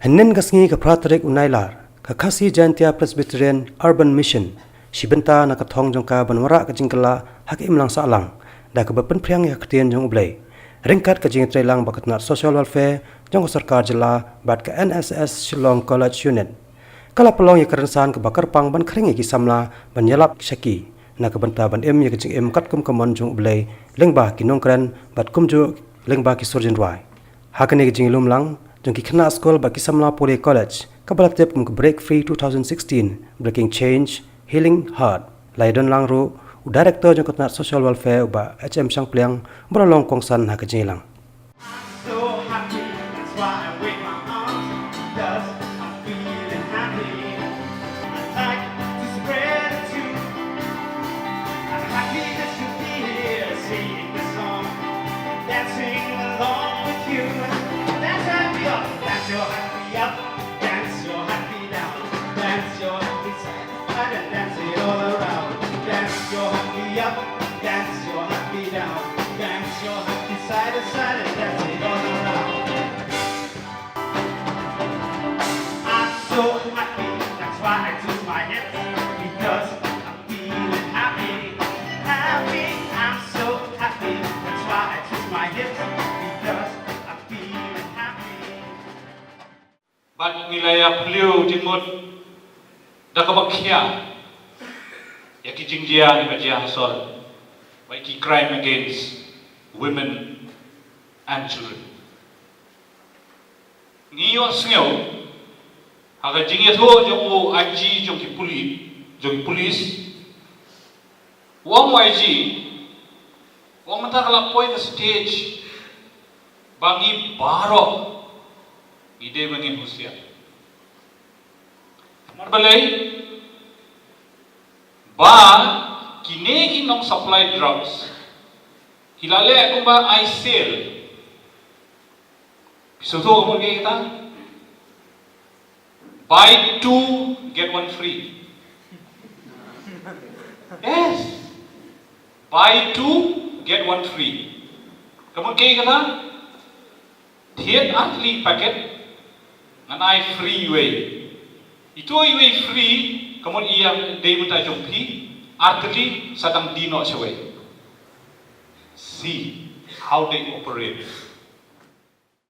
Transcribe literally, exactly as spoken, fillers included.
Hynnin ka sngi ka phra tarik u Nailar, ka Khasi Jaintia Presbyterian Urban Mission shi bynta na ka thong jong ka ban wanrah ka jingkylla ha ka imlang sahlang da kaba pynphriang ïa ka ktien jong U Blei ryngkat ka jingïatreilang bad ka tnat Social Welfare jong ka sorkar jylla bad ka N S S Shillong College Unit. Ka la pynlong ïa ka rynsan kaba kyrpang ban khring ïa ki samla ban ïalap sha ki na ka bynta ban im ïa ka jingim katkum ka mon jong U Blei lyngba ki nongkren bad kumjuh lyngba ki surjinrwai. Ha kane ka jingïalum lang jong ki khynnah skul bad ki samla pule college kaba la tip kum ka Break Free two thousand sixteen, Breaking Change, Healing Heart, la ïadon lang ruh u Director jong ka tnat Social Welfare, u Bah H M Shangpliang, ba la long kongsan ha ka jingïalang. I'm so happy, that's why I wave my arms, 'cause I'm feeling happy. I like to spread it too. I'm happy just to be here singing the song, dancing along with you. Dance happy up, dance your happy up, dance your happy down, dance your happy side, side and dance it all around. Dance your happy up, dance your happy down, dance your happy side to side and dance it all around. I'm so happy, that's why I twist my hips, because I'm feeling happy, happy. I'm so happy, that's why I twist my hips, because I'm feeling happy. Bad ngi la ïa phylliew jingmut da kaba khia ïa ki jingjia kiba jia ha sor, bad ki crime against women and children. Ngi ïohsngew ha ka jingïathuh jong u I G jong ki puli-, jong ki police, u ong u I G, u ong mynta ka la poi ka stage ba ngi baroh ngi dei ba ngin husiar. Namar balei? Ba kine ki nong supply drugs ki la leh kumba ai sale. Phi sngewthuh ka mut kaei kata? Buy two, get one free. Yes. Buy two, get one free. Ka mut kaei kata? Thied artylli packet, ngan ai free iwei. Ito iwei free, ka mut ïa dei mynta jong phi, artylli sa dang die noh shawei. See how they operate.